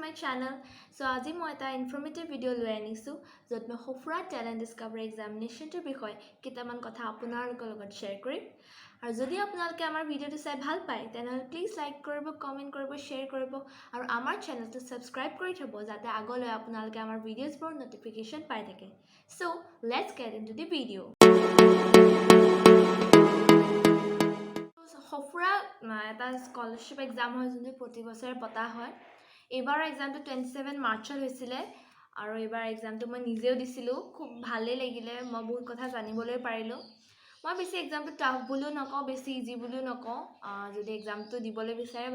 my channel. চ' আজি মই এটা ইনফৰ্মেটিভ ভিডিঅ' লৈ আনিছোঁ, য'ত মই সঁফুৰা টেলেণ্ট ডিছকাভাৰী এক্সামিনেশ্যনটোৰ বিষয়ে কেইটামান কথা আপোনালোকৰ লগত শ্বেয়াৰ কৰিম। আৰু যদি আপোনালোকে আমাৰ ভিডিঅ'টো চাই ভাল পায়, তেনেহ'লে প্লিজ লাইক কৰিব, কমেণ্ট কৰিব, শ্বেয়াৰ কৰিব আৰু আমাৰ চেনেলটো ছাবস্ক্ৰাইব কৰি থ'ব, যাতে আগলৈ আপোনালোকে আমাৰ ভিডিঅ'জবোৰ ন'টিফিকেশ্যন পাই থাকে। So let's get into the video. সঁফুৰা এটা স্কলাৰশ্বিপ এক্সাম হয়, যোনটো প্ৰতি বছৰে পতা হয়। এইবাৰৰ এক্সামটো 27 মাৰ্চত হৈছিলে আৰু এইবাৰ এক্সামটো মই নিজেও দিছিলোঁ। খুব ভালেই লাগিলে, মই বহুত কথা জানিবলৈ পাৰিলোঁ। মই বেছি এক্সামটো টাফ বুলিও নকওঁ, বেছি ইজি বুলিও নকওঁ। যদি এক্সামটো দিবলৈ বিচাৰে,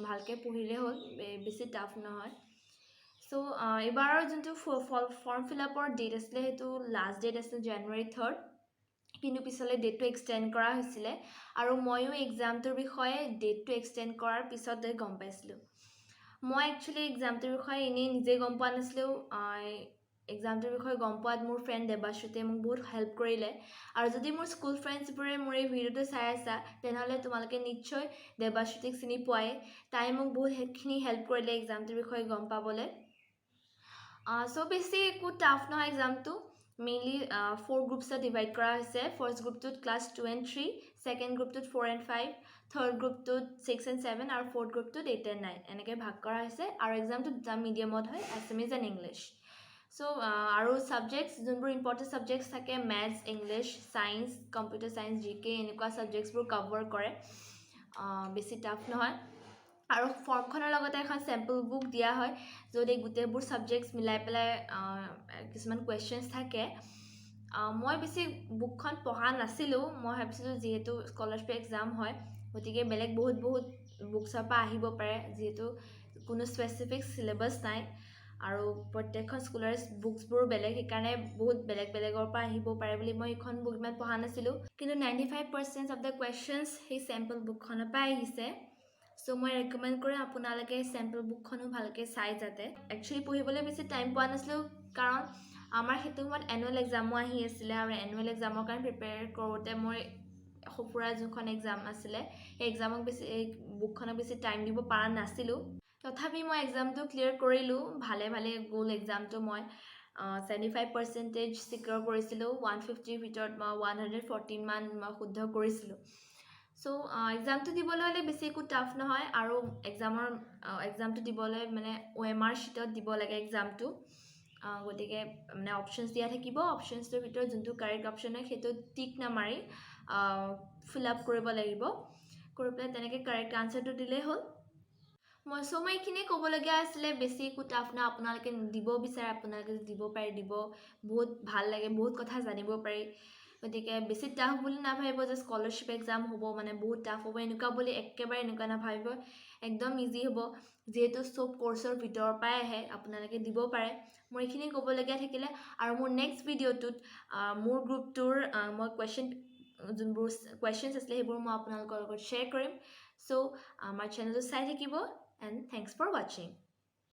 ভালকৈ পঢ়িলেই হ'ল, বেছি টাফ নহয়। চ' এইবাৰৰ যোনটো ফৰ্ম ফিল আপৰ ডেট আছিলে, সেইটো লাষ্ট ডেট আছিল জানুৱাৰী 3, কিন্তু পিছলৈ ডেটটো এক্সটেণ্ড কৰা হৈছিলে আৰু ময়ো এক্সামটোৰ বিষয়ে ডেটটো এক্সটেণ্ড কৰাৰ পিছতে গম পাইছিলোঁ। মই একচুৱেলি এক্সামটোৰ বিষয়ে এনেই নিজে গম পোৱা নাছিলোঁ। এক্সামটোৰ বিষয়ে গম পোৱাত মোৰ ফ্ৰেণ্ড দেৱাশ্ৰুতিয়ে মোক বহুত হেল্প কৰিলে। আৰু যদি মোৰ স্কুল ফ্ৰেণ্ডছবোৰে মোৰ এই ভিডিঅ'টো চাই আছা, তেনেহ'লে তোমালোকে নিশ্চয় দেৱাশ্ৰুতিক চিনি পোৱাই। তাই মোক বহুতখিনি হেল্প কৰিলে এক্সামটোৰ বিষয়ে গম পাবলৈ। চ' বেছি একো টাফ নহয় এক্সামটো। মেইনলি ফ'ৰ গ্ৰুপছত ডিভাইড কৰা হৈছে। ফাৰ্ষ্ট গ্ৰুপটোত ক্লাছ 2 এণ্ড 3, ছেকেণ্ড গ্ৰুপটোত 4 এণ্ড 5, থাৰ্ড গ্ৰুপটোত 6 এণ্ড 7 আৰু ফ'ৰ্থ গ্ৰুপটোত 8 এণ্ড 9, এনেকৈ ভাগ কৰা হৈছে। আৰু এক্সামটো দুটা মিডিয়ামত হয়, আছামিজ এণ্ড ইংলিছ। চ' আৰু ছাবজেক্টছ, যোনবোৰ ইম্পৰ্টেণ্ট ছাবজেক্টছ থাকে, maths, English, science, computer science, GK, এনেকুৱা ছাবজেক্টছবোৰ কভাৰ কৰে। বেছি টাফ নহয়। আৰু ফৰ্মখনৰ লগতে এখন চেম্পল বুক দিয়া হয়, য'ত এই গোটেইবোৰ ছাবজেক্টছ মিলাই পেলাই কিছুমান কুৱেশ্যনছ থাকে। মই বেছি বুকখন পঢ়া নাছিলোঁ। মই ভাবিছিলোঁ, যিহেতু স্কলাৰশ্বিপ এক্সাম হয়, গতিকে বেলেগ বহুত বহুত বুকছৰ পৰা আহিব পাৰে, যিহেতু কোনো স্পেচিফিক চিলেবাছ নাই আৰু প্ৰত্যেকখন স্কুলৰে বুকছবোৰো বেলেগ, সেইকাৰণে বহুত বেলেগ বেলেগৰ পৰা আহিব পাৰে বুলি মই সেইখন বুক ইমান পঢ়া নাছিলোঁ। কিন্তু 95% of the questions সেই চেম্পল বুকখনৰ পৰাই আহিছে। চ' মই ৰেকমেণ্ড কৰিম, আপোনালোকে চেম্পল বুকখনো ভালকৈ চাই যাতে। একচুৱেলি পঢ়িবলৈ বেছি টাইম পোৱা নাছিলোঁ, কাৰণ আমাৰ সেইটো সময়ত এনুৱেল এক্সামো আহি আছিলে আৰু এনুৱেল এক্সামৰ কাৰণে প্ৰিপেয়াৰ কৰোঁতে মই সঁফুৰা যোনখন এক্সাম আছিলে, সেই এক্সামক বেছি, এই বুকখনক বেছি টাইম দিব পৰা নাছিলোঁ। তথাপি মই এক্সামটো ক্লিয়াৰ কৰিলোঁ, ভালে ভালে গ'ল এক্সামটো। মই 75 পাৰ্চেণ্টেজ ছিকিয়ৰ কৰিছিলোঁ। 150ৰ ভিতৰত মই 114মান মই শুদ্ধ কৰিছিলোঁ। চ' এক্সামটো দিবলৈ হ'লে বেছি একো টাফ নহয়। আৰু এক্সামটো দিবলৈ মানে অ'এমআৰ শ্বীটত দিব লাগে এক্সামটো। গতিকে মানে অপশ্যনছ দিয়া থাকিব, অপশ্যনছটোৰ ভিতৰত যোনটো কাৰেক্ট অপশ্যন হয়, সেইটো টিক নামাৰি ফিল আপ কৰিব লাগিব। কৰি পেলাই তেনেকৈ কাৰেক্ট আনচাৰটো দিলেই হ'ল। চ' মই এইখিনিয়ে ক'বলগীয়া আছিলে। বেছি একো টাফ নহয়। আপোনালোকে দিব বিচাৰে, আপোনালোকে দিব পাৰে, দিব। বহুত ভাল লাগে, বহুত কথা জানিব পাৰি। গতিকে বেছি টাফ বুলি নাভাবিব যে স্কলাৰশ্বিপ এক্সাম হ'ব মানে বহুত টাফ হ'ব, এনেকুৱা বুলি একেবাৰে এনেকুৱা নাভাবিব। একদম ইজি হ'ব, যিহেতু চব কৰ্চৰ ভিতৰৰ পৰাই আহে। আপোনালোকে দিব পাৰে। মোৰ এইখিনি ক'বলগীয়া থাকিলে আৰু মোৰ নেক্সট ভিডিঅ'টোত মোৰ গ্ৰুপটোৰ মই কুৱেশ্যন, যোনবোৰ কুৱেশ্যনছ আছিলে, সেইবোৰ মই আপোনালোকৰ লগত শ্বেয়াৰ কৰিম। চ' আমাৰ চেনেলটো চাই থাকিব and thanks for watching.